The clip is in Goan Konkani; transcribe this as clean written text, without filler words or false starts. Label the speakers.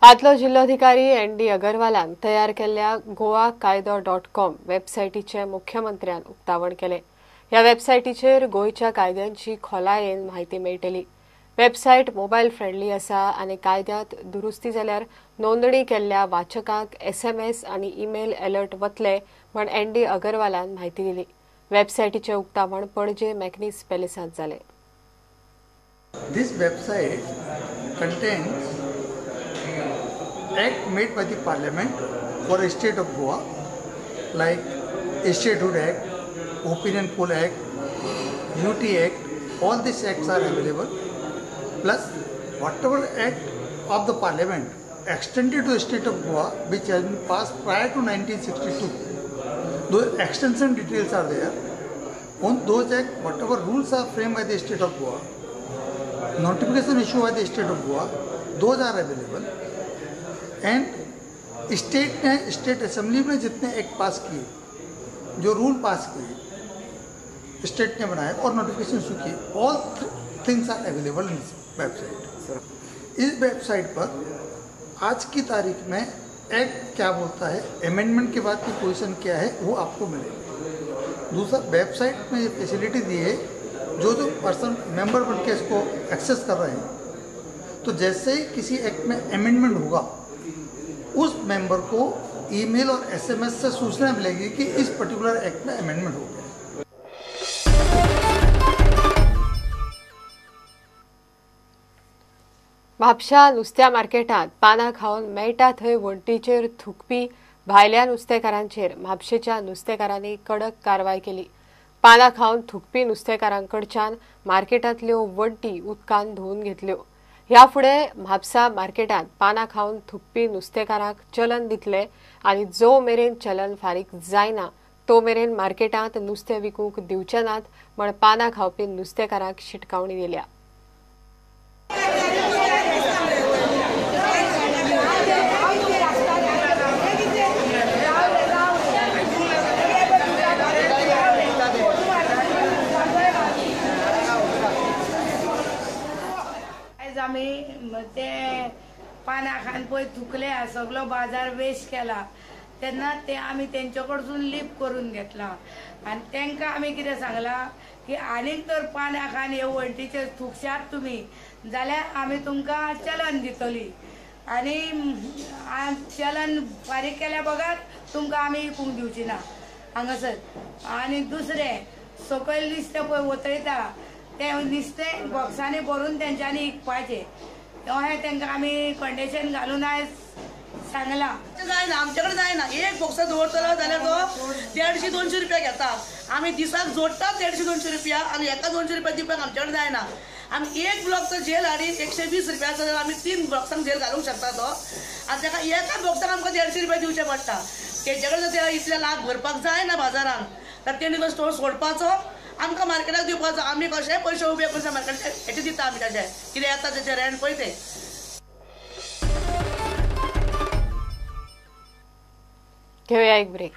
Speaker 1: आदलो जिल्लोधिकारी एन डी अगरवालान तयार केल्ल्या गोवा कायदो .com वेबसायटीचे मुख्यमंत्र्यान उक्तावण केले। ह्या वेबसायटीचेर गोंयच्या कायद्यांची खोलायेन म्हायती मेळटली। वेबसायट मोबायल फ्रेंडली आसा आनी कायद्यांत दुरुस्ती जाल्यार नोंदणी केल्ल्या वाचकांक SMS आनी ईमेल अलर्ट वतले म्हण एन डी अगरवालान म्हायती दिली। वेबसायटीचे उक्तावण पणजे मॅकनीस पॅलेसांत जालें।
Speaker 2: This website contains act made by the Parliament for the state of Goa, like Statehood Act, Opinion Poll Act, UT Act. All these acts are available. Plus, whatever act of the Parliament extended to the state of Goa, which has been passed prior to 1962, those extension details are there. On those acts, whatever rules are framed by the state of Goa, notification issued by the state of Goa, those are available. And state ने स्टेट असेंबली में जितने एक्ट पास किए, जो रूल पास किए स्टेट ने बनाए और नोटिफिकेशन इशू किए, all things are available in this website. इस वेबसाइट पर आज की तारीख में एक्ट क्या बोलता है, अमेंडमेंट के बाद की पोजीशन क्या है, वो आपको मिलेगी। दूसरा, वेबसाइट में ये फैसिलिटी दी है, जो जो पर्सन मेंबर बन के इसको एक्सेस कर रहे हैं, तो जैसे ही किसी एक्ट में अमेंडमेंट होगा उस मेंबर को ईमेल और SMS से सूचना मिलेगी कि इस पर्टिकुलर एक्ट में अमेंडमेंट हो गया।
Speaker 1: म्हापशा नुस्त्या मार्केटांत पानां खावन मेळटा थंय वण्टीचेर थुकपी भायल्या नुस्तेकारांचेर म्हापशेच्या नुस्तेकारांनी कडक कारवाय केली। पानां खावन थुकपी नुस्तेकारांकडच्यान मार्केटांतल्यो वण्टी उदकान धुवन घेतल्यो। ह्या फुडें म्हापसा मार्केटांत पानां खावन थुकपी नुस्तेकारांक चलन दितले आनी जो मेरेन चलन फारीक जायना तो मेरेन मार्केटांत नुस्तें विकूंक दिवचे नात म्हण पानां खावपी नुस्तेकारांक शिटकावणी दिल्या।
Speaker 3: आमी ते पानां खावन पळय थुकले, सगलो बाजार वेस्ट केला, तेन्ना ते आमी तेंचे कडसून लीप करून घेतला आनी तांकां आमी कितें सांगलां की आनीक तर पानां खावन हे वण्टीचेर थुकशात तुमी जाल्यार आमी तुमकां चलन दितली आनी चलन फारीक केल्या बगर तुमकां आमी विकूंक दिवची ना हांगासर। आनी दुसरें, सकयल नुस्तें पळय वतयता ते नुस्तें बॉक्सांनी भरून तेंच्यांनी विकपाचें, अशें तांकां आमी कंडिशन घालून आयज सांगलां।
Speaker 4: जायना आमचे कडेन जायना, एक बॉक्सा दवरतलो जाल्यार तो 150-200 रुपया घेता, आमी दिसाक जोडटा 150-200 रुपया आनी एका 200 रुपया दिवपाक आमचे कडेन जायना। आमी एक ब्लॉकचो झेल हाडी 120 रुपयाचो जाल्यार आमी 3 बॉक्सांक झेल घालूंक शकता तो, आनी ताका एका बॉक्साक आमकां 150 रुपया दिवचे पडटा। तेजे कडेन जर इतले लाख भरपाक जायना बाजारान तर तेणी तो स्टोर सोडपाचो, आमकां मार्केटाक दिवपाचो, आमी कशेय पयशे उबे करून मार्केटाक हेचे दिता आमी, ताचे कितें येता तेचे रेंट पळय ते।
Speaker 1: घेऊया एक ब्रेक।